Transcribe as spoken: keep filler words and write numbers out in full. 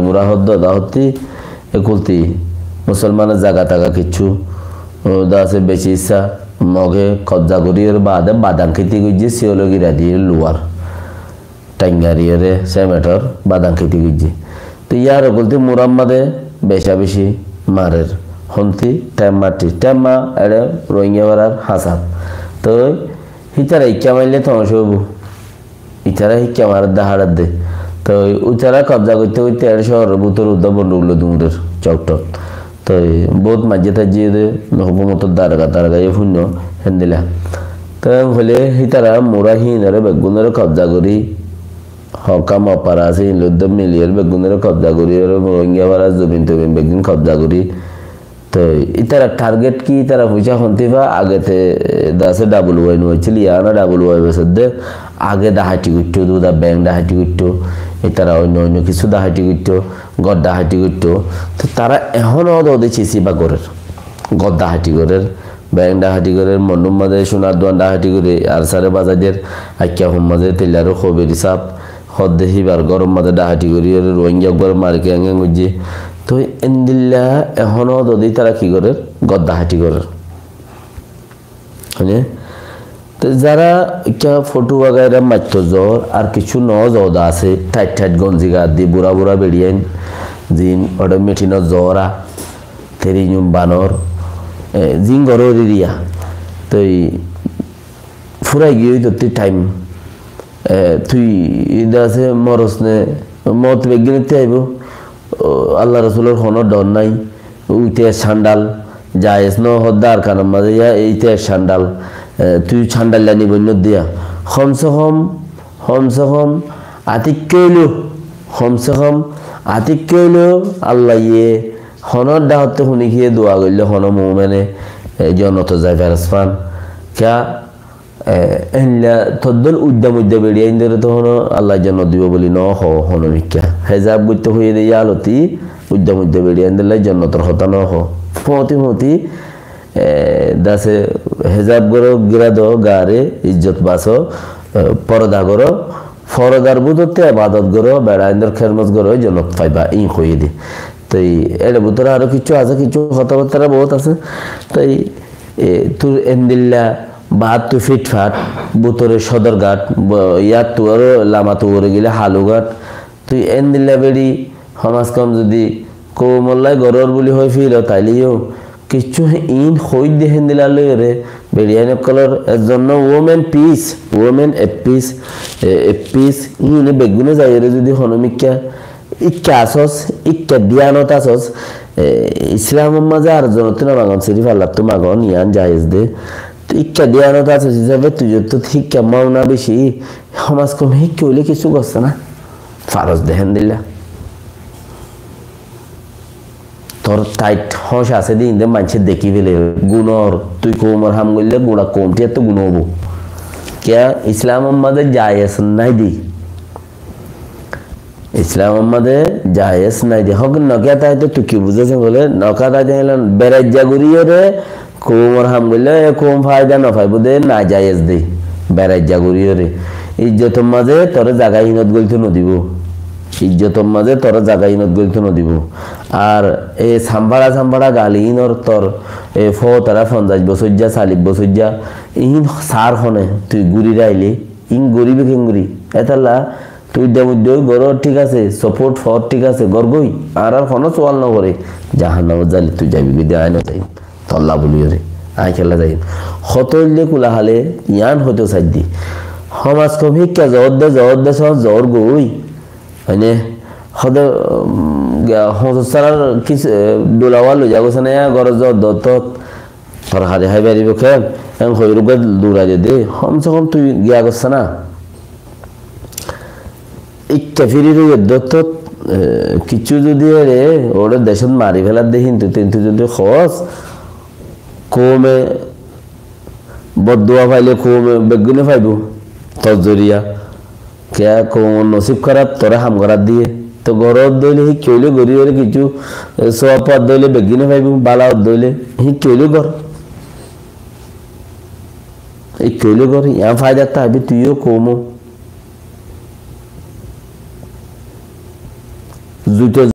mura hoddé, da hottí, e kulti, musolmanor zaga taga kiccú, o, da asé beci issá, Moge kobza goríyor baade badan kéti goijjé, siyólo gira diyé luwar. Thaingariyóre semetor badan kéti goijjé. Te yar kulti murar mazé beca beci marer. Honti temma ti, temma eçé Rohingya farar hasab. Toi hítara ikká maille tomaca óibo. Ítara hikka maredde, haçedde. Toi ítara kobza goitte goitte eçé cóoror bútore uddá bonduk loi duñrer, cok tok. Toi bout maijje taijje de, hókumotor darga targa ye fúinno, héndilla. Toi hoile hítara mura híinore beggúnore kobza gorí, hokam opara asé, híin loi uddá miliyore beggúnore kobza gorí, ore Rohingya fara zobin tobin beggún kobza gorí. Toi ítara target ki? Ítara foicá honti fa? Age te, e, dase W Y no accíl, yián W Y besedde. Age dahaiti goitto, duda bank dahaiti goitto. Ítara oinno oinno kissú dahaiti goitto, gór dahaiti goitto. Toi tara ehón ódode cisiba gorer. Gór dahaiti gorer, bank dahaiti gorer, Monnur mazé cúnar duan dahaiti gorer, ar sare bazai der, Aikka hom mazé teillaru hoberi saf, Hodde híbar góror mazé dahaiti gorí, ore Rohingya uggware mari keng keng goijjé. Toi endilla ehóno zodi tara ki gorer? Gór dahaiti gorer. Hoine? Te zara ekka fotu wagaira maitto zoór, ar kissú no zoóda asé, thait thait gonzi gar di, bura bura beçiyain, zin ore mitinot zoóra, teri nyum banor, e, zin gorór iriya. Toi furai giyói tottí thaim. E, tui ida asé moros ne, mot beggínottí aibó. O, Allah Rosulor honó dhor nái. Uite candal, jayes no hoddé Arkanor mazé ya, ite candal. E, tui candal lani boinno diya. Hom se hom, hom se hom, atikká óilo, hom se hom, atikká óilo, Allah ye, honó dhahottí huni kiye dua goille, honó mumene, e, jonnotot zai feras fan. Kiya, E, endilla toddor uidda muidda beçiyaindóre to hono Allah jonnot dibo buli no ho, hono mikká. Hezab goitte hoiye de yaloti uidda muidda beçiyaindólla jonnotor hotá no ho. Foti foti, e, dase hezab goro, gira do gare, ijjot baso, e, poroda goro, forodar butotte ebadot goro, beçaindór kermos goro, jonnot faiba, in hoiye de. Toi ere butore aro kissú asé, kissú hotábattara bout asé. Toi, e, tur endilla Baáttu fitfat, bútore Sodorghat, bo-, yáttu aró lamat uore gile Halughat. Tui endilla beçi, hom az kom zodi koumollai gorór buli hoi filo, taile yó kissú iín hoidde héndilla loiyóre, beçiyain ókkolor ezzonno women peace, women a peace, e, a peace, iíne beggúne zaiyóre zodi hono mikká Ikka asós, ikka diyanot asós, e, Islamor mazé ar zonottú no magon, sirif Allattú magon, yián jayez de. Tui ikka diyanot asós hísabe tui zottót hikka mauna beci, hom az kom hikka óile kissú gossá na. Faros de héndilla. Tor tait hóñc asé de inde maincé dekí fele, gunor, tui koumor ham goille gura koum tiyattú guna óibo. Kiya Islamor mazé jayez nái de. Islamor mazé jayez nái de. Hók nokiya táite tui ki buzós bole, nokiya táite hoilé beraijja goríyore koumor ham goille, e koum faida no faibo de, najayez de. Beraijja goríyore. Ijjotor mazé tore zaga inot goilto no dibo. Ijjotor mazé tore zaga inot goilto no dibo. Ar e samfara samfara gali inor tor, e fo tara fonzaic bosóijja, salic bosóijja, iín sar hone, tui guri raile, iín goribe kengori. Etalla Tui de buddho goro thík asé, support for thík asé, gor goi, añárar hono sual no gore, jahannamot zaile tui zaibi goi de, añí no zaiyum, tolla buli gore, añí kella zaiyum. Hoto oile kula hale, yián hoito saiddi. Hom az kom hikka zor de, zor de, sor zor goi. Mane, hodo, um, ga-, hosor sarar kis, eh, dulawa loi jago sene ya, goro zor dottot. Torkari hái faribo ken? En hoi rugga durai de de. Hom se hom tui giya gossa na. Ikka firi roi edde ottot, eh, kiccu zodi ere, ore decot mari felar de hintu, tintu zodi hos, koume boddua faile koume beggune faibo. Tor zoriya. Kiya koumor nosib hárap, tore ham gorat diye. To gorot doile hikka oile gori ore kiccu, e, sowab pat doile beggine faibo, bala ot doile hikka oile gor. Hikka oile gor, yián faida ta abi tuiyo koumo. Zuito